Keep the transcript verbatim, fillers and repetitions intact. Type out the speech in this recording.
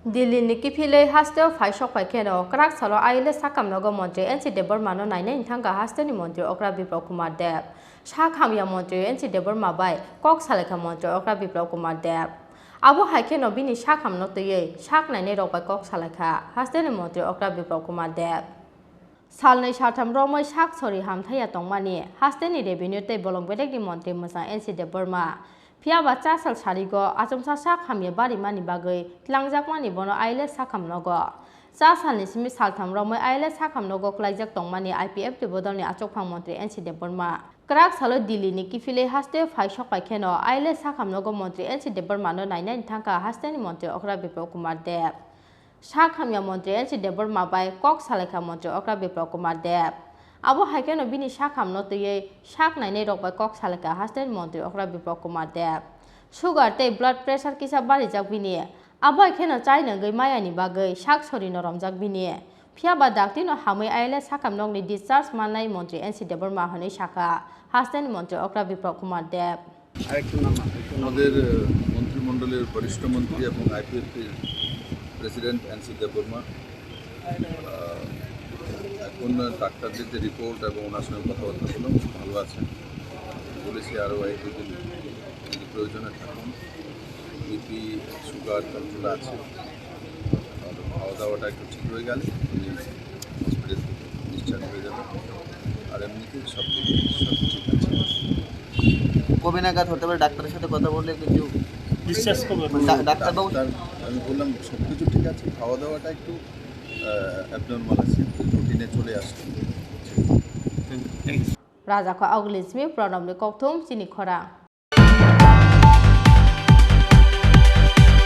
Delhi ni kiphilwi hasteo phai sokphai kheno kwrak salo I L S sakhamnogo montri N C Debbarma no nainai thangkha hasteni montri okra Biplab Kumar Deb. Sak hamya montri N C Debbarma bai kok salaikha montri okra Biplab Kumar Deb. Abo hai kheno bini sak hamno twiwi sak nainai rok bai kok salaikha hasteni montri okra Biplab Kumar Deb. Salnwi saltham romwi sak sori hamthaiya tongmani hasteni revenue tei bolong bedekni montri mwchang N C Debbarma. Phiya ba cha sal sarigo achomsa sak hamya barimani bagwi tlangjakmani bono I L S sakhamnogo. Cha salni simi saltham romwi I L S sakhamnogo klaijak tongmani I P F T bodolni achukphang montri N C Debbarma. Kwrak salo Delhi ni kiphilwi hasteo phai sokphai kheno I L S sakhamnogo montri N C Debbarma no nainani thangkha hasteni montri okra Biplab Kumar Deb. Sak hamya montri N C Debbarma bai kok salaikha montri okra Biplab Kumar Deb. Abo hai kheno bini sak hamno twiwi sak nainai rok bai kok salaikha hasteni montri okra Biplab Kumar Deb. Sugar tei blood pressure kisa barijak bini. Abo hai kheno chai nangwi mayani bagwi sak sorino romjak bini. Phiya ba dakti no hamwi I L S sakhamnokni discharge mannai montri N C Debbarma hwnwi sakha hasteni montri okra Biplab Kumar Deb. আরেকটু নাম, আরেকটু নাম। আমাদের, আহ, মন্ত্রিমণ্ডলের বরিষ্ঠ মন্ত্রী এবং আইপিএফটির প্রেসিডেন্ট এনসি দেববর্মা, আহ, এখন ডাক্তারদের যে রিপোর্ট এবং ওনার সঙ্গে কথাবার্তা বললাম, খুব ভালো আছেন। বলেছি আরও এক দুই দিন যদি প্রয়োজনে থাকুন, বিপি, সুগার কন্ট্রোলে আছে। আর খাওয়া দাওয়াটা একটু ঠিক হয়ে গেলে উনি হসপিটাল থেকে ডিসচার্জ হয়ে যাবেন। আর এমনিতে সব দিক সব ঠিক আছে। কবে নাগাদ হতে পারে? ডাক্তারের সাথে কথা বললে কিছু ডিসচার্জ কবে? মানে ডা-, ডাক্তারবাবু ডাক্তার, আমি বললাম সব কিছু ঠিক আছে, খাওয়া দাওয়াটা একটু, আহ, অ্যাবনর্মাল আছে, রুটিনে চলে আসছে। Rajakho August ni simi Pranab ni kokthum chini khorang.